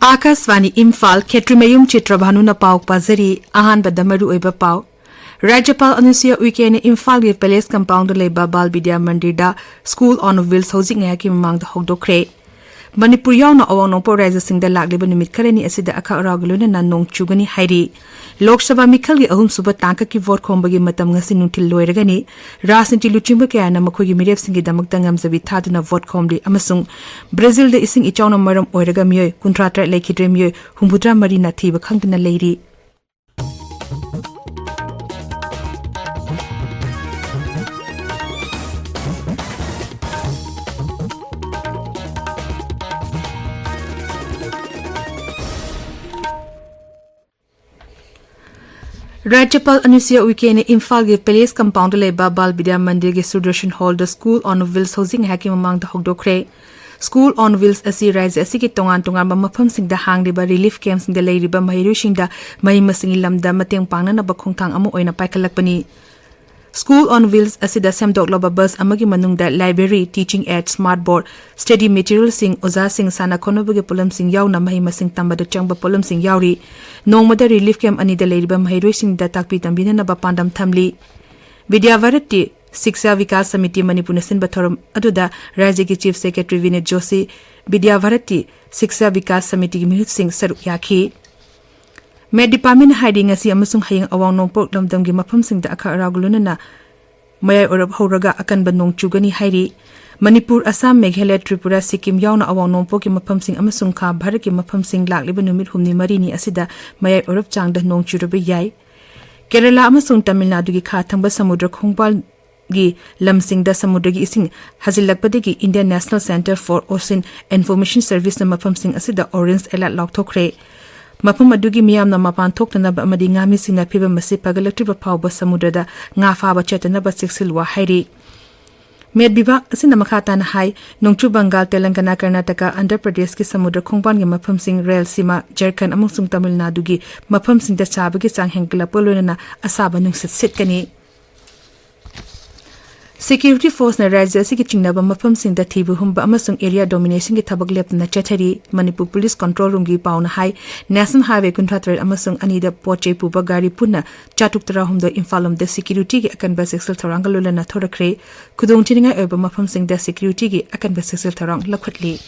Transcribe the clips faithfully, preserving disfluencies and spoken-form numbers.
ꯑꯥꯀꯥꯁꯕꯥꯅꯤ ꯏꯝꯐꯥꯜ, ꯈꯦꯇ꯭ꯔꯤꯃꯌꯨꯝ ꯆꯤꯇ꯭ꯔꯚꯥꯅꯨꯅ ꯄꯥꯎ ꯄꯥꯖꯔꯤ꯫ ꯑꯍꯥꯟꯕꯗ ꯃꯔꯨꯑꯣꯏꯕ ꯄꯥꯎ꯫ ꯔꯥꯖ꯭ꯌꯄꯥꯜ ꯑꯅꯨꯁꯨꯌꯥ ꯎꯏꯀꯦꯅ ꯏꯝꯐꯥꯜꯒꯤ ꯄꯦꯂꯦꯁ ꯀꯝꯄꯥꯎꯟꯗ ꯂꯩꯕ ꯕꯥꯜ ꯕꯤꯗ꯭ꯌꯥ ꯃꯟꯗꯤꯔꯗ School on Wheels ꯍꯧꯖꯤꯛ ꯉꯥꯏꯍꯥꯛꯀꯤ ꯃꯃꯥꯡꯗ ꯍꯧꯗꯣꯛꯈ꯭ꯔꯦ꯫ ꯃꯅꯤꯄꯨꯔ ꯌꯥꯎꯅ ꯑꯋꯥꯡ ꯅꯣꯡꯄꯣꯛ ꯔꯥꯖ꯭ꯌꯁꯤꯡꯗ ꯂꯥꯛꯂꯤꯕ ꯅꯨꯃꯤꯠ ꯈꯔꯅꯤ ꯑꯁꯤꯗ ꯑꯈꯥꯛ ꯑꯔꯥꯎꯒ ꯂꯣꯏꯅꯅ ꯅꯣꯡ ꯆꯨꯒꯅꯤ ꯍꯥꯏꯔꯤ꯫ ꯂꯣꯛ ꯁꯚꯥ ꯃꯤꯈꯜꯒꯤ ꯑꯍꯨꯝꯁꯨꯕ ꯇꯥꯡꯀꯛꯀꯤ ꯚꯣꯠ ꯈꯣꯝꯕꯒꯤ ꯃꯇꯝ ꯉꯁꯤ ꯅꯨꯡꯊꯤꯜ ꯂꯣꯏꯔꯒꯅꯤ꯫ ꯔꯥꯖꯅꯤꯇꯤ ꯂꯨꯆꯤꯡꯕ ꯀꯌꯥꯅ ꯃꯈꯣꯏꯒꯤ ꯃꯤꯔꯦꯞꯁꯤꯡꯒꯤꯗꯃꯛꯇ ꯉꯝꯖꯕꯤ ꯊꯥꯗꯨꯅ ꯚꯣꯠ ꯈꯣꯝꯂꯤ ꯑꯃꯁꯨꯡ ꯕ꯭ꯔꯥꯖꯤꯜꯗ ꯏꯁꯤꯡ ꯏꯆꯥꯎꯅ ꯃꯔꯝ ꯑꯣꯏꯔꯒ ꯃꯤꯑꯣꯏ ꯀꯨꯟꯊ꯭ꯔꯥ ꯇꯔꯦꯠ ꯂꯩꯈꯤꯗ꯭ꯔꯦ, ꯃꯤꯑꯣꯏ ꯍꯨꯝꯐꯨꯇꯔꯥ ꯃꯔꯤꯅ ꯊꯤꯕ ꯈꯪꯗꯅ ꯂꯩꯔꯤ꯫ ꯔꯥꯖ꯭ꯌꯄꯥꯜ ꯑꯅꯨꯁꯨꯌꯥ ꯎꯏꯀꯦꯅ ꯏꯝꯐꯥꯜꯒꯤ ꯄꯦꯂꯦꯁ ꯀꯝꯄꯥꯎꯟꯗ ꯂꯩꯕ ꯕꯥꯜ ꯕꯤꯗ꯭ꯌꯥ ꯃꯟꯗꯤꯔꯒꯤ ꯁꯨꯔꯗꯔꯁꯟ ꯍꯣꯜꯗ School on Wheels ꯍꯧꯖꯤꯛ ꯉꯥꯏꯍꯥꯛꯀꯤ ꯃꯃꯥꯡꯗ ꯍꯧꯗꯣꯛꯈ꯭ꯔꯦ꯫ School on Wheels ꯑꯁꯤ ꯔꯥꯖ꯭ꯌ ꯑꯁꯤꯒꯤ ꯇꯣꯉꯥꯟ ꯇꯣꯉꯥꯟꯕ ꯃꯐꯝꯁꯤꯡꯗ ꯍꯥꯡꯂꯤꯕ ꯔꯤꯂꯤꯐ ꯀꯦꯝꯞꯁꯤꯡꯗ ꯂꯩꯔꯤꯕ ꯃꯍꯩꯔꯣꯏꯁꯤꯡꯗ ꯃꯍꯩ ꯃꯁꯤꯡꯒꯤ ꯂꯝꯗ ꯃꯇꯦꯡ ꯄꯥꯡꯅꯅꯕ ꯈꯣꯡꯊꯥꯡ ꯑꯃ ꯑꯣꯏꯅ ꯄꯥꯏꯈꯠꯂꯛꯄꯅꯤ꯫ School on Wheels ꯑꯁꯤꯗ ꯁꯦꯝꯗꯣꯛꯂꯕ ꯕꯁ ꯑꯃꯒꯤ ꯃꯅꯨꯡꯗ library, teaching aid, smart board, study materialꯁꯤꯡ, ꯑꯣꯖꯥꯁꯤꯡ, ꯁꯥꯟꯅ ꯈꯣꯠꯅꯕꯒꯤ ꯄꯣꯠꯂꯝꯁꯤꯡ ꯌꯥꯎꯅ ꯃꯍꯩ ꯃꯁꯤꯡ ꯇꯝꯕꯗ ꯆꯪꯕ ꯄꯣꯠꯂꯝꯁꯤꯡ ꯌꯥꯎꯔꯤ꯫ ꯅꯣꯡꯃꯗ ꯔꯤꯂꯤꯐ ꯀꯦꯝꯞ ꯑꯅꯤꯗ ꯂꯩꯔꯤꯕ ꯃꯍꯩꯔꯣꯏꯁꯤꯡꯗ ꯇꯥꯛꯄꯤ ꯇꯝꯕꯤꯅꯅꯕ ꯄꯥꯟꯗꯝ ꯊꯝꯂꯤ꯫ ꯕꯤꯗ꯭ꯌꯥ ꯚꯥꯔꯇꯤ ꯁꯤꯛꯁꯥ ꯚꯤꯀꯥꯁ ꯁꯃꯤꯇꯤ ꯃꯅꯤꯄꯨꯔꯅ ꯁꯤꯟꯕ ꯊꯧꯔꯝ ꯑꯗꯨꯗ ꯔꯥꯖ꯭ꯌꯒꯤ ꯆꯤꯐ ꯁꯦꯀ꯭ꯔꯦꯇꯔꯤ ꯚꯤꯅꯤꯠ ꯖꯣꯁꯤ, ꯕꯤꯗ꯭ꯌꯥ ꯚꯥꯔꯇꯤ ꯁꯤꯛꯁꯥ ꯚꯤꯀꯥꯁ ꯁꯃꯤꯇꯤꯒꯤ ꯃꯤꯍꯨꯠꯁꯤꯡ ꯁꯔꯨꯛ ꯌꯥꯈꯤ꯫ ꯃꯦꯠ ꯗꯤꯄꯥꯔꯠꯃꯦꯟꯅ ꯍꯥꯏꯔꯤ, ꯉꯁꯤ ꯑꯃꯁꯨꯡ ꯍꯌꯦꯡ ꯑꯋꯥꯡ ꯅꯣꯡꯄꯣꯛ ꯂꯝꯗꯝꯒꯤ ꯃꯐꯝꯁꯤꯡꯗ ꯑꯈꯥꯛ ꯑꯔꯥꯎꯒ ꯂꯣꯏꯅꯅ ꯃꯌꯥꯏ ꯑꯣꯏꯔꯞ ꯍꯧꯔꯒ ꯑꯀꯟꯕ ꯅꯣꯡ ꯆꯨꯒꯅꯤ ꯍꯥꯏꯔꯤ꯫ ꯃꯅꯤꯄꯨꯔ, ꯑꯁꯥꯝ, ꯃꯦꯘꯥꯂꯌ, ꯇ꯭ꯔꯤꯄꯨꯔꯥ, ꯁꯤꯛꯀꯤꯝ ꯌꯥꯎꯅ ꯑꯋꯥꯡ ꯅꯣꯡꯄꯣꯛꯀꯤ ꯃꯐꯝꯁꯤꯡ ꯑꯃꯁꯨꯡ ꯈꯥ ꯚꯥꯔꯠꯀꯤ ꯃꯐꯝꯁꯤꯡ ꯂꯥꯛꯂꯤꯕ ꯅꯨꯃꯤꯠ ꯍꯨꯝꯅꯤ ꯃꯔꯤꯅꯤ ꯑꯁꯤꯗ ꯃꯌꯥꯏ ꯑꯣꯏꯔꯞ ꯆꯥꯡꯗ ꯅꯣꯡ ꯆꯨꯔꯕ ꯌꯥꯏ꯫ ꯀꯦꯔꯂꯥ ꯑꯃꯁꯨꯡ ꯇꯥꯃꯤꯜ ꯅꯥꯗꯨꯒꯤ ꯈꯥ ꯊꯪꯕ ꯁꯃꯨꯗ꯭ꯔ ꯈꯣꯡꯕꯥꯜꯒꯤ ꯂꯝꯁꯤꯡꯗ ꯁꯃꯨꯗ꯭ꯔꯒꯤ ꯏꯁꯤꯡ ꯍꯖꯤꯜꯂꯛꯄꯗꯒꯤ Indian National Centre for Ocean Information Serviceꯅ ꯃꯐꯝꯁꯤꯡ ꯑꯁꯤꯗ orange alert ꯂꯥꯎꯊꯣꯛꯈ꯭ꯔꯦ꯫ ꯃꯐꯝ ꯑꯗꯨꯒꯤ ꯃꯤꯌꯥꯝꯅ ꯃꯄꯥꯟ ꯊꯣꯛꯇꯅꯕ ꯑꯃꯗꯤ ꯉꯥꯃꯤꯁꯤꯡꯅ ꯐꯤꯚꯝ ꯑꯁꯤ ꯐꯒꯠꯂꯛꯇ꯭ꯔꯤꯕ ꯐꯥꯎꯕ ꯁꯃꯨꯗ꯭ꯔꯗ ꯉꯥ ꯐꯥꯕ ꯆꯠꯇꯅꯕ ꯆꯦꯛꯁꯤꯜꯂꯨ ꯍꯥꯏꯔꯤ꯫ ꯃꯦꯠ ꯕꯤꯚꯥꯒ ꯑꯁꯤꯅ ꯃꯈꯥ ꯇꯥꯅ ꯍꯥꯏ, ꯅꯣꯡꯆꯨꯞ ꯕꯪꯒꯥꯜ, ꯇꯦꯂꯪꯒꯅꯥ, ꯀꯔꯅꯥꯇꯀꯥ, ꯑꯟꯙ꯭ꯔ ꯄ꯭ꯔꯗꯦꯁꯀꯤ ꯁꯃꯨꯗ꯭ꯔ ꯈꯣꯡꯕꯥꯟꯒꯤ ꯃꯐꯝꯁꯤꯡ, ꯔꯥꯌꯦꯂꯁꯤꯃꯥ, ꯖꯔꯈꯟꯗ ꯑꯃꯁꯨꯡ ꯇꯥꯃꯤꯜ ꯅꯥꯗꯨꯒꯤ ꯃꯐꯝꯁꯤꯡꯗ ꯆꯥꯕꯒꯤ ꯆꯥꯡ ꯍꯦꯟꯒꯠꯂꯛꯄ ꯂꯣꯏꯅꯅ ꯑꯁꯥꯕ ꯅꯨꯡꯁꯤꯠ ꯁꯤꯠꯀꯅꯤ꯫ Security Force ꯅ ꯔꯥꯖ꯭ꯌ ꯑꯁꯤꯒꯤ ꯆꯤꯡꯅꯕ ꯃꯐꯝꯁꯤꯡꯗ ꯊꯤꯕ ꯍꯨꯝꯕ ꯑꯃꯁꯨꯡ area domination ꯒꯤ ꯊꯕꯛ ꯂꯦꯞꯇꯅ ꯆꯠꯊꯔꯤ꯫ ꯃꯅꯤꯄꯨꯔ Police Control Room ꯒꯤ ꯄꯥꯎꯅ ꯍꯥꯏ, National Highway ꯀꯨꯟꯊ꯭ꯔꯥ ꯇꯔꯦꯠ ꯑꯃꯁꯨꯡ ꯑꯅꯤꯗ ꯄꯣꯠ ꯆꯩ ꯄꯨꯕ ꯒꯥꯔꯤ ꯄꯨꯟꯅ ꯆꯥꯇ꯭ꯔꯨꯛ ꯇꯔꯥꯍꯨꯝꯗꯣꯏ ꯏꯝꯐꯥꯜ ꯂꯣꯝꯗ security ꯒꯤ ꯑꯀꯟꯕ ꯆꯦꯛꯁꯤꯜ ꯊꯧꯔꯥꯡꯒ ꯂꯣꯏꯅꯅ ꯊꯣꯔꯛꯈ꯭ꯔꯦ꯫ ꯈꯨꯗꯣꯡꯊꯤꯅꯤꯡꯉꯥꯏ ꯑꯣꯏꯕ ꯃꯐꯝꯁꯤꯡꯗ security ꯒꯤ ꯑꯀꯟꯕ ꯆꯦꯛꯁꯤꯜ ꯊꯧꯔꯥꯡ ꯂꯧꯈꯠꯂꯤ꯫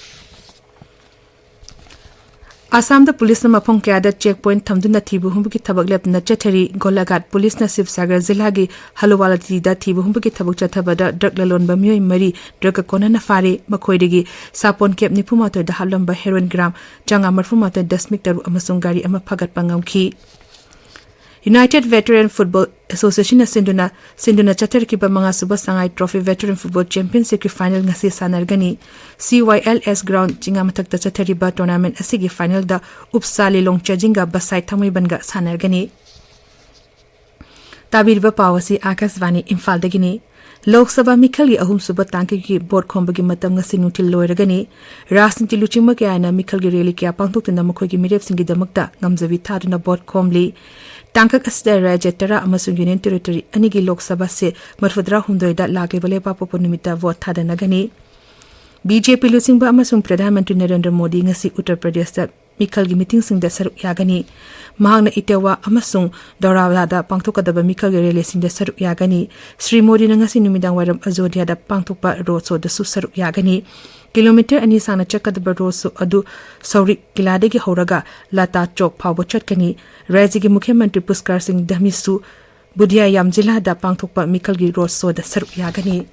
ꯑꯁꯥꯝꯗ ꯄꯨꯂꯤꯁꯅ ꯃꯐꯝ ꯀꯌꯥꯗ check point ꯊꯝꯗꯨꯅ ꯊꯤꯕ ꯍꯨꯝꯕꯒꯤ ꯊꯕꯛ ꯂꯦꯞꯇꯅ ꯆꯠꯊꯔꯤ꯫ ꯒꯣꯂꯥꯘꯥꯠ ꯄꯨꯂꯤꯁꯅ ꯁꯤꯕꯁꯥꯒꯔ ꯖꯤꯂꯥꯒꯤ ꯍꯂꯨꯋꯥꯂꯥꯇꯤꯗ ꯊꯤꯕ ꯍꯨꯝꯕꯒꯤ ꯊꯕꯛ ꯆꯠꯊꯕꯗ drug ꯂꯂꯣꯟꯕ ꯃꯤꯑꯣꯏ ꯃꯔꯤ drug ꯀꯣꯟꯅꯅ ꯐꯥꯔꯦ꯫ ꯃꯈꯣꯏꯗꯒꯤ ꯁꯥꯄꯣꯟ cap ꯅꯤꯐꯨ ꯃꯥꯊꯣꯏꯗ ꯍꯥꯞꯂꯝꯕ heroin gram ꯆꯥꯝꯃꯉꯥ ꯃꯔꯤꯐꯨ ꯃꯥꯊꯣꯏ ꯗꯁꯃꯤꯛ ꯇꯔꯨꯛ ꯑꯃꯁꯨꯡ ꯒꯥꯔꯤ ꯑꯃ ꯐꯥꯒꯠꯄ ꯉꯝꯈꯤ꯫ United Veteran Football Association ꯅ ꯁꯤꯟꯗꯨꯅ, ꯁꯤꯟꯗꯨꯅ ꯆꯠꯊꯔꯛꯈꯤꯕ ꯃꯉꯥꯁꯨꯕ ꯁꯉꯥꯏ Trophy Veteran Football Championship ꯀꯤ final ꯉꯁꯤ ꯁꯥꯟꯅꯔꯒꯅꯤ꯫ C Y L S ground ꯆꯤꯡꯉꯥ ꯃꯊꯛꯇ ꯆꯠꯊꯔꯤꯕ tournament ꯑꯁꯤꯒꯤ final ꯗ ꯎꯞꯁꯥ ꯂꯤꯂꯣꯡ ꯆꯥꯖꯤꯡꯒ ꯕꯁꯥꯏ ꯊꯥꯡꯃꯩꯕꯟꯒ ꯁꯥꯟꯅꯔꯒꯅꯤ꯫ ꯇꯥꯕꯤꯔꯤꯕ ꯄꯥꯎ ꯑꯁꯤ ꯑꯥꯀꯥꯁꯕꯥꯅꯤ ꯏꯝꯐꯥꯜꯗꯒꯤꯅꯤ꯫ ꯂꯣꯛ ꯁꯚꯥ ꯃꯤꯈꯜꯒꯤ ꯑꯍꯨꯝꯁꯨꯕ ꯇꯥꯡꯀꯛꯀꯤ ꯚꯣꯠ ꯈꯣꯝꯕꯒꯤ ꯃꯇꯝ ꯉꯁꯤ ꯅꯨꯡꯊꯤꯜ ꯂꯣꯏꯔꯒꯅꯤ꯫ ꯔꯥꯖꯅꯤꯇꯤ ꯂꯨꯆꯤꯡꯕ ꯀꯌꯥꯅ ꯃꯤꯈꯜꯒꯤ rally ꯀꯌꯥ ꯄꯥꯡꯊꯣꯛꯇꯨꯅ ꯃꯈꯣꯏꯒꯤ ꯃꯤꯔꯦꯞꯁꯤꯡꯒꯤꯗꯃꯛꯇ ꯉꯝꯖꯕꯤ ꯊꯥꯗꯨꯅ ꯚꯣꯠ ꯈꯣꯝꯂꯤ꯫ ꯇꯥꯡꯀꯛ ꯑꯁꯤꯗ ꯔꯥꯖ꯭ꯌ ꯇꯔꯥ ꯑꯃꯁꯨꯡ Union Territory ꯑꯅꯤꯒꯤ ꯂꯣꯛ ꯁꯚꯥ seat ꯃꯔꯤꯐꯨꯇꯔꯥ ꯍꯨꯝꯗꯣꯏꯗ ꯂꯥꯛꯂꯤꯕ ꯂꯩꯕꯥꯛꯄꯣꯛꯄ ꯅꯨꯃꯤꯠꯇ ꯚꯣꯠ ꯊꯥꯗꯅꯒꯅꯤ꯫ B J P ꯂꯨꯆꯤꯡꯕ ꯑꯃꯁꯨꯡ ꯄ꯭ꯔꯙꯥꯟ ꯃꯟꯇ꯭ꯔꯤ ꯅꯔꯦꯟꯗ꯭ꯔ ꯃꯣꯗꯤ ꯉꯁꯤ ꯎꯠꯇꯔ ꯄ꯭ꯔꯗꯦꯁꯇ ꯃꯤꯈꯜꯒꯤ ꯃꯤꯇꯤꯡꯁꯤꯡꯗ ꯁꯔꯨꯛ ꯌꯥꯒꯅꯤ꯫ ꯃꯍꯥꯛꯅ ꯏꯇꯦꯋꯥ ꯑꯃꯁꯨꯡ ꯗꯧꯔꯥꯂꯥꯗ ꯄꯥꯡꯊꯣꯛꯀꯗꯕ ꯃꯤꯈꯜꯒꯤ rally ꯁꯤꯡꯗ ꯁꯔꯨꯛ ꯌꯥꯒꯅꯤ꯫ ꯁ꯭ꯔꯤ ꯃꯣꯗꯤꯅ ꯉꯁꯤ ꯅꯨꯃꯤꯗꯥꯡ ꯋꯥꯏꯔꯝ ꯑꯖꯣꯙ꯭ꯌꯥꯗ ꯄꯥꯡꯊꯣꯛꯄ road show ꯗꯁꯨ ꯁꯔꯨꯛ ꯌꯥꯒꯅꯤ꯫ Kilometre ꯑꯅꯤ ꯁꯥꯡꯅ ꯆꯠꯀꯗꯕ road show ꯑꯗꯨ ꯁꯧꯔꯤꯛ ꯀꯤꯂꯥꯗꯒꯤ ꯍꯧꯔꯒ ꯂꯇꯥ ꯆꯧꯛ ꯐꯥꯎꯕ ꯆꯠꯀꯅꯤ꯫ ꯔꯥꯖ꯭ꯌꯒꯤ ꯃꯨꯈ꯭ꯌ ꯃꯟꯇ꯭ꯔꯤ ꯄꯨꯁꯀꯔ ꯁꯤꯡ ꯙꯃꯤꯁꯨ ꯕꯨꯙꯤꯌꯥꯌꯥꯝ ꯖꯤꯂꯥꯗ ꯄꯥꯡꯊꯣꯛꯄ ꯃꯤꯈꯜꯒꯤ road show ꯗ ꯁꯔꯨꯛ ꯌꯥꯒꯅꯤ꯫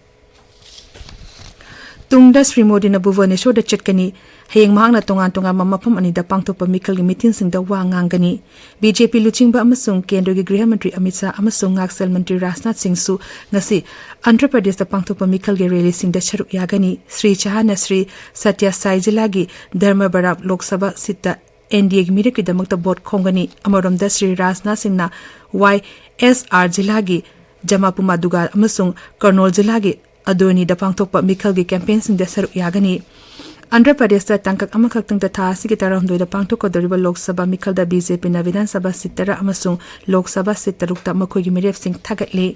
ꯇꯨꯡꯗ ꯁ꯭ꯔꯤ ꯃꯣꯗꯤꯅ ꯚꯨꯕꯅꯦꯁꯣꯔꯗ ꯆꯠꯀꯅꯤ꯫ ꯍꯌꯦꯡ ꯃꯍꯥꯛꯅ ꯇꯣꯉꯥꯟ ꯇꯣꯉꯥꯟꯕ ꯃꯐꯝ ꯑꯅꯤꯗ ꯄꯥꯡꯊꯣꯛꯄ ꯃꯤꯈꯜꯒꯤ ꯃꯤꯇꯤꯡꯁꯤꯡꯗ ꯋꯥ ꯉꯥꯡꯒꯅꯤ꯫ B J P ꯂꯨꯆꯤꯡꯕ ꯑꯃꯁꯨꯡ ꯀꯦꯟꯗ꯭ꯔꯒꯤ ꯒ꯭ꯔꯤꯍ ꯃꯟꯇ꯭ꯔꯤ ꯑꯃꯤꯠ ꯁꯥꯍ ꯑꯃꯁꯨꯡ ꯉꯥꯛꯁꯦꯜ ꯃꯟꯇ꯭ꯔꯤ ꯔꯥꯖꯅꯥꯊ ꯁꯤꯡꯁꯨ ꯉꯁꯤ ꯑꯟꯙ꯭ꯔ ꯄ꯭ꯔꯗꯦꯁꯇ ꯄꯥꯡꯊꯣꯛꯄ ꯃꯤꯈꯜꯒꯤ rally ꯁꯤꯡꯗ ꯁꯔꯨꯛ ꯌꯥꯒꯅꯤ꯫ ꯁ꯭ꯔꯤ ꯁꯥꯍꯅ ꯁ꯭ꯔꯤ ꯁꯇ꯭ꯌ ꯁꯥꯏ ꯖꯤꯂꯥꯒꯤ ꯙꯔꯃꯕꯔꯥꯝ ꯂꯣꯛ ꯁꯚꯥ seat ꯇ N D A ꯒꯤ ꯃꯤꯔꯦꯞꯀꯤꯗꯃꯛꯇ ꯚꯣꯠ ꯈꯣꯝꯒꯅꯤ꯫ ꯑꯃꯔꯣꯝꯗ ꯁ꯭ꯔꯤ ꯔꯥꯖꯅꯥꯊ ꯁꯤꯡꯅ Y S R ꯖꯤꯂꯥꯒꯤ ꯖꯃꯥꯄꯨꯃꯥꯗꯨꯒꯥ ꯑꯃꯁꯨꯡ ꯀꯔꯅꯣꯜ ꯖꯤꯂꯥꯒꯤ ꯑꯗꯣꯅꯤꯗ ꯄꯥꯡꯊꯣꯛꯄ ꯃꯤꯈꯜꯒꯤ campaign ꯁꯤꯡꯗ ꯁꯔꯨꯛ ꯌꯥꯒꯅꯤ꯫ ꯑꯟꯙ꯭ꯔ ꯄ꯭ꯔꯗꯦꯁꯇ ꯇꯥꯡꯀꯛ ꯑꯃꯈꯛꯇꯪꯗ ꯊꯥ ꯑꯁꯤꯒꯤ ꯇꯔꯥꯍꯨꯝꯗꯣꯏꯗ ꯄꯥꯡꯊꯣꯛꯀꯗꯧꯔꯤꯕ Lok Sabha ꯃꯤꯈꯜꯗ B J P ꯅ ꯕꯤꯙꯥꯟ ꯁꯚꯥ seat ꯇꯔꯥ ꯑꯃꯁꯨꯡ ꯂꯣꯛ ꯁꯚꯥ seat ꯇꯔꯨꯛꯇ ꯃꯈꯣꯏꯒꯤ ꯃꯤꯔꯦꯞꯁꯤꯡ ꯊꯥꯒꯠꯂꯤ꯫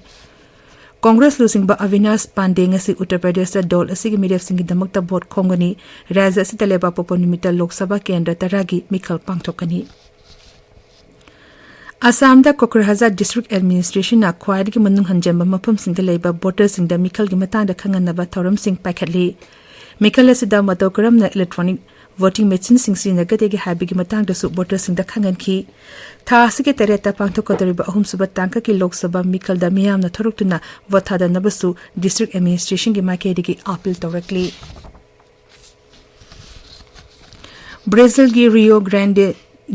ꯀꯣꯡꯒ꯭ꯔꯦꯁ ꯂꯨꯆꯤꯡꯕ ꯑꯕꯤꯅꯥꯁ ꯄꯥꯟꯗꯦ ꯉꯁꯤ ꯎꯠꯇꯔ ꯄ꯭ꯔꯗꯦꯁꯇ ꯗꯣꯜ ꯑꯁꯤꯒꯤ ꯃꯤꯔꯦꯞꯁꯤꯡꯒꯤꯗꯃꯛꯇ ꯚꯣꯠ ꯈꯣꯝꯒꯅꯤ꯫ ꯔꯥꯖ꯭ꯌ ꯑꯁꯤꯗ ꯂꯩꯕꯥꯛ ꯄꯣꯛꯄ ꯅꯨꯃꯤꯠꯇ ꯂꯣꯛ ꯁꯚꯥ ꯀꯦꯟꯗ꯭ꯔ ꯇꯔꯥꯒꯤ ꯃꯤꯈꯜ ꯄꯥꯡꯊꯣꯛꯀꯅꯤ꯫ ꯑꯁꯥꯝꯗ ꯀꯣꯀ꯭ꯔꯥꯖꯍꯥꯔ ꯗꯤꯁꯇ꯭ꯔꯤꯛ ꯑꯦꯗꯃꯤꯅꯤꯁꯇ꯭ꯔꯦꯁꯟꯅ ꯈ꯭ꯋꯥꯏꯗꯒꯤ ꯃꯅꯨꯡ ꯍꯟꯖꯟꯕ ꯃꯐꯝꯁꯤꯡꯗ ꯂꯩꯕ ꯚꯣꯇꯔꯁꯤꯡꯗ ꯃꯤꯈꯜꯒꯤ ꯃꯇꯥꯡꯗ ꯈꯪꯍꯟꯅꯕ ꯊꯧꯔꯝꯁꯤꯡ ꯄꯥꯏꯈꯠꯂꯤ꯫ ꯃꯤꯈꯜ ꯑꯁꯤꯗ ꯃꯇꯧ ꯀꯔꯝꯅ ꯏꯂꯦꯛꯇ꯭ꯔꯣꯅꯤꯛ ꯚꯣꯇꯤꯡ ꯃꯦꯆꯤꯟꯁꯤꯡ ꯁꯤꯖꯤꯟꯅꯒꯗꯒꯦ ꯍꯥꯏꯕꯒꯤ ꯃꯇꯥꯡꯗꯁꯨ ꯚꯣꯇꯔꯁꯤꯡꯗ ꯈꯪꯍꯟꯈꯤ꯫ ꯊꯥ ꯑꯁꯤꯒꯤ ꯇꯔꯦꯠꯇ ꯄꯥꯡꯊꯣꯛꯀꯗꯧꯔꯤꯕ ꯑꯍꯨꯝꯁꯨꯕ ꯇꯥꯡꯀꯛꯀꯤ ꯂꯣꯛ ꯁꯚꯥ ꯃꯤꯈꯜꯗ ꯃꯤꯌꯥꯝꯅ ꯊꯣꯔꯛꯇꯨꯅ ꯚꯣꯠ ꯊꯥꯗꯅꯕꯁꯨ ꯗꯤꯁꯇ꯭ꯔꯤꯛ ꯑꯦꯗꯃꯤꯅꯤꯁꯇ꯭ꯔꯦꯁꯟꯒꯤ ꯃꯥꯏꯀꯩꯗꯒꯤ ꯑꯥꯄꯤꯜ ꯇꯧꯔꯛꯂꯤ꯫ ꯕ꯭ꯔꯥꯖꯤꯜꯒꯤ ꯔꯤꯌꯣ ꯒ꯭ꯔꯥꯟꯗꯦ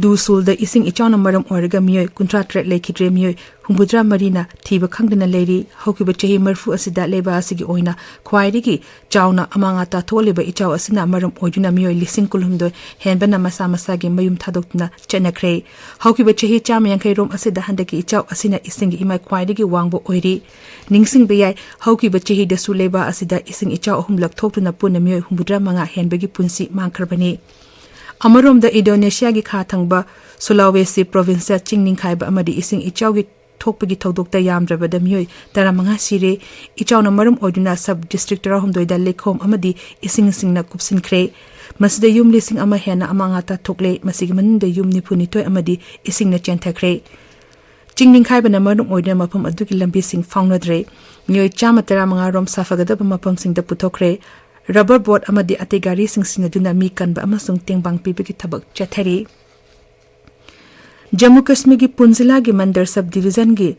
ꯗꯨ ꯁꯨꯜꯗ ꯏꯁꯤꯡ ꯏꯆꯥꯎꯅ ꯃꯔꯝ ꯑꯣꯏꯔꯒ ꯃꯤꯑꯣꯏ ꯀꯨꯟꯊ꯭ꯔꯥ ꯇꯔꯦꯠ ꯂꯩꯈꯤꯗ꯭ꯔꯦ, ꯃꯤꯑꯣꯏ ꯍꯨꯝꯐꯨꯇꯔꯥ ꯃꯔꯤꯅ ꯊꯤꯕ ꯈꯪꯗꯅ ꯂꯩꯔꯤ꯫ ꯍꯧꯈꯤꯕ ꯆꯍꯤ ꯃꯔꯤꯐꯨ ꯑꯁꯤꯗ ꯂꯩꯕꯥꯛ ꯑꯁꯤꯒꯤ ꯑꯣꯏꯅ ꯈ꯭ꯋꯥꯏꯗꯒꯤ ꯆꯥꯎꯅ ꯑꯃꯥꯡ ꯑꯇꯥ ꯊꯣꯛꯍꯜꯂꯤꯕ ꯏꯆꯥꯎ ꯑꯁꯤꯅ ꯃꯔꯝ ꯑꯣꯏꯗꯨꯅ ꯃꯤꯑꯣꯏ ꯂꯤꯁꯤꯡ ꯀꯨꯟꯍꯨꯝꯗꯣꯏ ꯍꯦꯟꯕꯅ ꯃꯁꯥ ꯃꯁꯥꯒꯤ ꯃꯌꯨꯝ ꯊꯥꯗꯣꯛꯇꯨꯅ ꯆꯠꯅꯈ꯭ꯔꯦ꯫ ꯍꯧꯈꯤꯕ ꯆꯍꯤ ꯆꯥꯝꯃ ꯌꯥꯡꯈꯩ ꯔꯣꯝ ꯑꯁꯤꯗ ꯍꯟꯗꯛꯀꯤ ꯏꯆꯥꯎ ꯑꯁꯤꯅ ꯏꯁꯤꯡꯒꯤ ꯏꯃꯥꯏ ꯈ꯭ꯋꯥꯏꯗꯒꯤ ꯋꯥꯡꯕ ꯑꯣꯏꯔꯤ꯫ ꯅꯤꯡꯁꯤꯡꯕ ꯌꯥꯏ, ꯍꯧꯈꯤꯕ ꯆꯍꯤꯗꯁꯨ ꯂꯩꯕꯥꯛ ꯑꯁꯤꯗ ꯏꯁꯤꯡ ꯏꯆꯥꯎ ꯑꯍꯨꯝꯂꯛ ꯊꯣꯛꯇꯨꯅ ꯄꯨꯟꯅ ꯃꯤꯑꯣꯏ ꯍꯨꯝꯐꯨꯇꯔꯥ ꯃꯉꯥ ꯍꯦꯟꯕꯒꯤ ꯄꯨꯟꯁꯤ ꯃꯥꯡꯈ꯭ꯔꯕꯅꯤ꯫ ꯑꯃꯔꯣꯝꯗ, ꯏꯟꯗꯣꯅꯦꯁꯤꯌꯥꯒꯤ ꯈꯥ ꯊꯪꯕ ꯁꯨꯂꯥꯋꯦꯁꯤ ꯄ꯭ꯔꯣꯚꯤꯟꯁꯇ ꯆꯤꯡ ꯅꯤꯡꯈꯥꯏꯕ ꯑꯃꯗꯤ ꯏꯁꯤꯡ ꯏꯆꯥꯎꯒꯤ ꯊꯣꯛꯄꯒꯤ ꯊꯧꯗꯣꯛꯇ ꯌꯥꯝꯗ꯭ꯔꯕꯗ ꯃꯤꯑꯣꯏ ꯇꯔꯥꯃꯉꯥ ꯁꯤꯔꯦ꯫ ꯏꯆꯥꯎꯅ ꯃꯔꯝ ꯑꯣꯏꯗꯨꯅ ꯁꯕ ꯗꯤꯁꯇ꯭ꯔꯤꯛ ꯇꯔꯥꯍꯨꯝꯗꯣꯏꯗ ꯂꯩꯈꯣꯝ ꯑꯃꯗꯤ ꯏꯁꯤꯡꯁꯤꯡꯅ ꯀꯨꯞꯁꯤꯟꯈ꯭ꯔꯦ꯫ ꯃꯁꯤꯗ ꯌꯨꯝ ꯂꯤꯁꯤꯡ ꯑꯃ ꯍꯦꯟꯅ ꯑꯃꯥꯡ ꯑꯇꯥ ꯊꯣꯛꯂꯦ꯫ ꯃꯁꯤꯒꯤ ꯃꯅꯨꯡꯗ ꯌꯨꯝ ꯅꯤꯐꯨꯅꯤꯊꯣꯏ ꯑꯃꯗꯤ ꯏꯁꯤꯡꯅ ꯆꯦꯟꯊꯈ꯭ꯔꯦ꯫ ꯆꯤꯡ ꯅꯤꯡꯈꯥꯏꯕꯅ ꯃꯔꯝ ꯑꯣꯏꯗꯨꯅ ꯃꯐꯝ ꯑꯗꯨꯒꯤ ꯂꯝꯕꯤꯁꯤꯡ ꯐꯥꯎꯅꯗ꯭ꯔꯦ꯫ ꯃꯤꯑꯣꯏ ꯆꯥꯝꯃ ꯇꯔꯥꯃꯉꯥ ꯔꯣꯝ ꯁꯥꯐꯒꯗꯕ ꯃꯐꯝꯁꯤꯡꯗ ꯄꯨꯊꯣꯛꯈ꯭ꯔꯦ꯫ ꯔꯕꯔ ꯕꯣꯠ ꯑꯃꯗꯤ ꯑꯇꯩ ꯒꯥꯔꯤꯁꯤꯡ ꯁꯤꯖꯤꯟꯅꯗꯨꯅ ꯃꯤ ꯀꯟꯕ ꯑꯃꯁꯨꯡ ꯇꯦꯡꯕꯥꯡ ꯄꯤꯕꯒꯤ ꯊꯕꯛ ꯆꯠꯊꯔꯤ꯫ ꯖꯝꯃꯨ ꯀꯥꯁꯃꯤꯔꯒꯤ ꯄꯨꯟ ꯖꯤꯂꯥꯒꯤ ꯃꯟꯗꯔ ꯁꯕ ꯗꯤꯚꯤꯖꯟꯒꯤ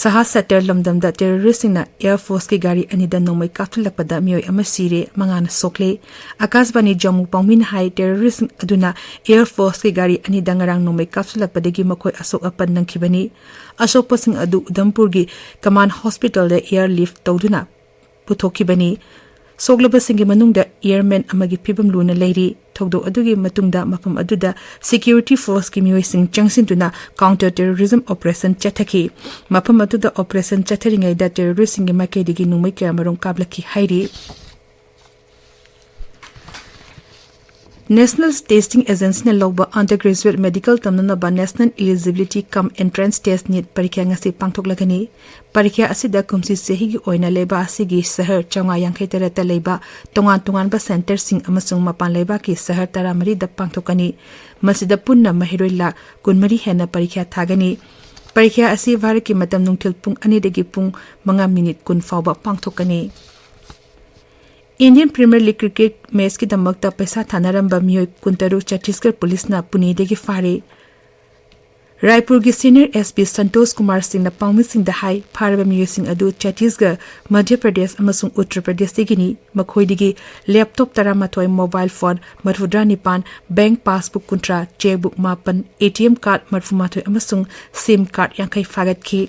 ꯁꯍꯥ ꯁꯦꯛꯇꯔ ꯂꯝꯗꯝꯗ ꯇꯦꯔꯣꯔꯤꯁꯁꯤꯡꯅ ꯑꯦꯌꯔ ꯐꯣꯔꯁꯀꯤ ꯒꯥꯔꯤ ꯑꯅꯤꯗ ꯅꯣꯡꯃꯩ ꯀꯥꯞꯁꯤꯜꯂꯛꯄꯗ ꯃꯤꯑꯣꯏ ꯑꯃ ꯁꯤꯔꯦ, ꯃꯉꯥꯅ ꯁꯣꯛꯂꯦ꯫ ꯑꯀꯥꯁꯕꯥꯅꯤ ꯖꯝꯃꯨ ꯄꯥꯎꯃꯤꯅ ꯍꯥꯏ, ꯇꯦꯔꯣꯔꯤꯁꯁꯤꯡ ꯑꯗꯨꯅ ꯑꯦꯌꯔ ꯐꯣꯔꯁꯀꯤ ꯒꯥꯔꯤ ꯑꯅꯤꯗ ꯉꯔꯥꯡ ꯅꯣꯡꯃꯩ ꯀꯥꯞꯁꯤꯜꯂꯛꯄꯗꯒꯤ ꯃꯈꯣꯏ ꯑꯁꯣꯛ ꯑꯄꯟ ꯅꯪꯈꯤꯕꯅꯤ꯫ ꯑꯁꯣꯛꯄꯁꯤꯡ ꯑꯗꯨ ꯎꯙꯝꯄꯨꯔꯒꯤ ꯀꯃꯥꯟ ꯍꯣꯁꯄꯤꯇꯥꯜꯗ ꯑꯦꯌꯔ ꯂꯤꯐ ꯇꯧꯗꯨꯅ ꯄꯨꯊꯣꯛꯈꯤꯕꯅꯤ꯫ ꯁꯣꯛꯂꯕꯁꯤꯡꯒꯤ ꯃꯅꯨꯡꯗ ꯑꯦꯌꯔꯃꯦꯟ ꯑꯃꯒꯤ ꯐꯤꯕꯝ ꯂꯨꯅ ꯂꯩꯔꯤ꯫ ꯊꯧꯗꯣꯛ ꯑꯗꯨꯒꯤ ꯃꯇꯨꯡꯗ ꯃꯐꯝ ꯑꯗꯨꯗ ꯁꯦꯀ꯭ꯌꯨꯔꯤꯇꯤ ꯐꯣꯔꯁꯀꯤ ꯃꯤꯑꯣꯏꯁꯤꯡ ꯆꯪꯁꯤꯟꯗꯨꯅ ꯀꯥꯎꯟꯇꯔ ꯇꯦꯔꯣꯔꯤꯖꯝ ꯑꯣꯄꯔꯦꯁꯟ ꯆꯠꯊꯈꯤ꯫ ꯃꯐꯝ ꯑꯗꯨꯗ ꯑꯣꯄꯔꯦꯁꯟ ꯆꯠꯊꯔꯤꯉꯩꯗ ꯇꯦꯔꯣꯔꯤꯁꯁꯤꯡꯒꯤ ꯃꯥꯏꯀꯩꯗꯒꯤ ꯅꯣꯡꯃꯩ ꯀꯌꯥꯃꯔꯨꯝ ꯀꯥꯞꯂꯛꯈꯤ ꯍꯥꯏꯔꯤ꯫ National Testing Agencyꯅ ꯂꯧꯕ undergraduate medical ꯇꯝꯅꯅꯕ National Eligibility cum Entrance Test, NEET ꯄꯔꯤꯈ꯭ꯌꯥ ꯉꯁꯤ ꯄꯥꯡꯊꯣꯛꯂꯒꯅꯤ꯫ ꯄꯔꯤꯈ꯭ꯌꯥ ꯑꯁꯤꯗ ꯀꯨꯝꯁꯤ ꯆꯍꯤꯒꯤ ꯑꯣꯏꯅ ꯂꯩꯕꯥꯛ ꯑꯁꯤꯒꯤ ꯁꯍꯔ ꯆꯥꯝꯃꯉꯥ ꯌꯥꯡꯈꯩ ꯇꯔꯦꯠꯇ ꯂꯩꯕ ꯇꯣꯉꯥꯟ ꯇꯣꯉꯥꯟꯕ centreꯁꯤꯡ ꯑꯃꯁꯨꯡ ꯃꯄꯥꯟ ꯂꯩꯕꯥꯛꯀꯤ ꯁꯍꯔ ꯇꯔꯥꯃꯔꯤꯗ ꯄꯥꯡꯊꯣꯛꯀꯅꯤ꯫ ꯃꯁꯤꯗ ꯄꯨꯟꯅ ꯃꯍꯩꯔꯣꯏ ꯂꯥꯈ ꯀꯨꯟꯃꯔꯤ ꯍꯦꯟꯅ ꯄꯔꯤꯈ꯭ꯌꯥ ꯊꯥꯒꯅꯤ꯫ ꯄꯔꯤꯈ꯭ꯌꯥ ꯑꯁꯤ ꯚꯥꯔꯠꯀꯤ ꯃꯇꯝ ꯅꯨꯡꯊꯤꯜ ꯄꯨꯡ ꯑꯅꯤꯗꯒꯤ ꯄꯨꯡ ꯃꯉꯥ ꯃꯤꯅꯤꯠ ꯀꯨꯟ ꯐꯥꯎꯕ ꯄꯥꯡꯊꯣꯛꯀꯅꯤ꯫ Indian Premier League cricket matchꯀꯤꯗꯃꯛꯇ ꯄꯩꯁꯥ ꯊꯥꯅꯔꯝꯕ ꯃꯤꯑꯣꯏ ꯀꯨꯟꯇꯔꯨꯛ ꯆꯇꯤꯁꯒꯔ ꯄꯨꯂꯤꯁꯅ ꯄꯨꯅꯦꯗꯒꯤ ꯐꯥꯔꯦ꯫ ꯔꯥꯏꯄꯨꯔꯒꯤ senior SP ꯁꯟꯇꯣꯁ ꯀꯨꯃꯥꯔ ꯁꯤꯡꯅ ꯄꯥꯎꯃꯤꯁꯤꯡꯗ ꯍꯥꯏ, ꯐꯥꯔꯕ ꯃꯤꯑꯣꯏꯁꯤꯡ ꯑꯗꯨ ꯆꯇꯤꯁꯒꯔ, ꯃꯙ꯭ꯌ ꯄ꯭ꯔꯗꯦꯁ ꯑꯃꯁꯨꯡ ꯎꯠꯇꯔ ꯄ꯭ꯔꯗꯦꯁꯇꯒꯤꯅꯤ꯫ ꯃꯈꯣꯏꯗꯒꯤ laptop ꯇꯔꯥꯃꯥꯊꯣꯏ, mobile phone ꯃꯔꯤꯐꯨꯇꯔꯥ ꯅꯤꯄꯥꯟ, bank passbook ꯀꯨꯟꯊ꯭ꯔꯥ, chequebook ꯃꯥꯄꯟ, ATM card ꯃꯔꯤꯐꯨꯃꯥꯊꯣꯏ ꯑꯃꯁꯨꯡ SIM card ꯌꯥꯡꯈꯩ ꯐꯥꯒꯠꯈꯤ꯫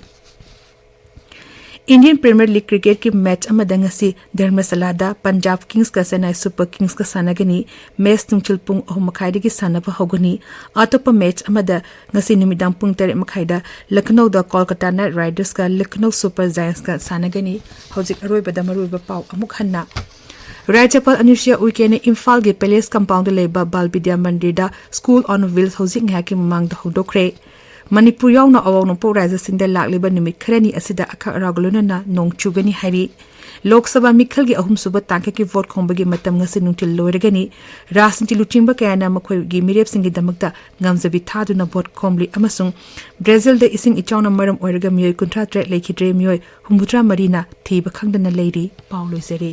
Indian Premier League cricketꯀꯤ match ꯑꯃꯗ ꯉꯁꯤ ꯙꯔꯃꯁꯥꯂꯥꯗ Punjab Kingsꯀ Chennai Super Kingsꯀ ꯁꯥꯟꯅꯒꯅꯤ꯫ Match ꯅꯨꯡꯊꯤꯜ ꯄꯨꯡ ꯑꯍꯨꯝ ꯃꯈꯥꯏꯗꯒꯤ ꯁꯥꯟꯅꯕ ꯍꯧꯒꯅꯤ꯫ ꯑꯇꯣꯞꯄ match ꯑꯃꯗ ꯉꯁꯤ ꯅꯨꯃꯤꯗꯥꯡ ꯄꯨꯡ ꯇꯔꯦꯠ ꯃꯈꯥꯏꯗ ꯂꯈꯅꯧꯗ Kolkata Knight Ridersꯀ Lucknow Super Giantsꯀ ꯁꯥꯟꯅꯒꯅꯤ꯫ ꯍꯧꯖꯤꯛ ꯑꯔꯣꯏꯕꯗ ꯃꯔꯨꯑꯣꯏꯕ ꯄꯥꯎ ꯑꯃꯨꯛ ꯍꯟꯅ꯫ ꯔꯥꯖ꯭ꯌꯄꯥꯜ ꯑꯅꯨꯁꯨꯏꯌꯥ ꯎꯏꯀꯦꯅ ꯏꯝꯐꯥꯜꯒꯤ Palace Compoundꯗ ꯂꯩꯕ ꯕꯥꯜ ꯕꯤꯗ꯭ꯌꯥ ꯃꯟꯗꯤꯔꯗ School on Wheels ꯍꯧꯖꯤꯛ ꯉꯥꯏꯍꯥꯛꯀꯤ ꯃꯃꯥꯡꯗ ꯍꯧꯗꯣꯛꯈ꯭ꯔꯦ꯫ ꯃꯅꯤꯄꯨꯔ ꯌꯥꯎꯅ ꯑꯋꯥꯡ ꯅꯣꯡꯄꯣꯛ ꯔꯥꯖ꯭ꯌꯁꯤꯡꯗ ꯂꯥꯛꯂꯤꯕ ꯅꯨꯃꯤꯠ ꯈꯔꯅꯤ ꯑꯁꯤꯗ ꯑꯈꯥꯛ ꯑꯔꯥꯎꯒ ꯂꯣꯏꯅꯅ ꯅꯣꯡ ꯆꯨꯒꯅꯤ ꯍꯥꯏꯔꯤ꯫ ꯂꯣꯛ ꯁꯚꯥ ꯃꯤꯈꯜꯒꯤ ꯑꯍꯨꯝꯁꯨꯕ ꯇꯥꯡꯀꯛꯀꯤ vote ꯈꯣꯝꯕꯒꯤ ꯃꯇꯝ ꯉꯁꯤ ꯅꯨꯡꯊꯤꯜ ꯂꯣꯏꯔꯒꯅꯤ꯫ ꯔꯥꯖꯅꯤꯇꯤ ꯂꯨꯆꯤꯡꯕ ꯀꯌꯥꯅ ꯃꯈꯣꯏꯒꯤ ꯃꯤꯔꯦꯞꯁꯤꯡꯒꯤꯗꯃꯛꯇ ꯉꯝꯖꯕꯤ ꯊꯥꯗꯨꯅ vote ꯈꯣꯝꯂꯤ ꯑꯃꯁꯨꯡ ꯕ꯭ꯔꯥꯖꯤꯜꯗ ꯏꯁꯤꯡ ꯏꯆꯥꯎꯅ ꯃꯔꯝ ꯑꯣꯏꯔꯒ ꯃꯤꯑꯣꯏ ꯀꯨꯟꯊ꯭ꯔꯥ ꯇꯔꯦꯠ ꯂꯩꯈꯤꯗ꯭ꯔꯦ, ꯃꯤꯑꯣꯏ ꯍꯨꯝꯐꯨꯇꯔꯥ ꯃꯔꯤꯅ ꯊꯤꯕ ꯈꯪꯗꯅ ꯂꯩꯔꯤ꯫ ꯄꯥꯎ ꯂꯣꯏꯖꯔꯦ꯫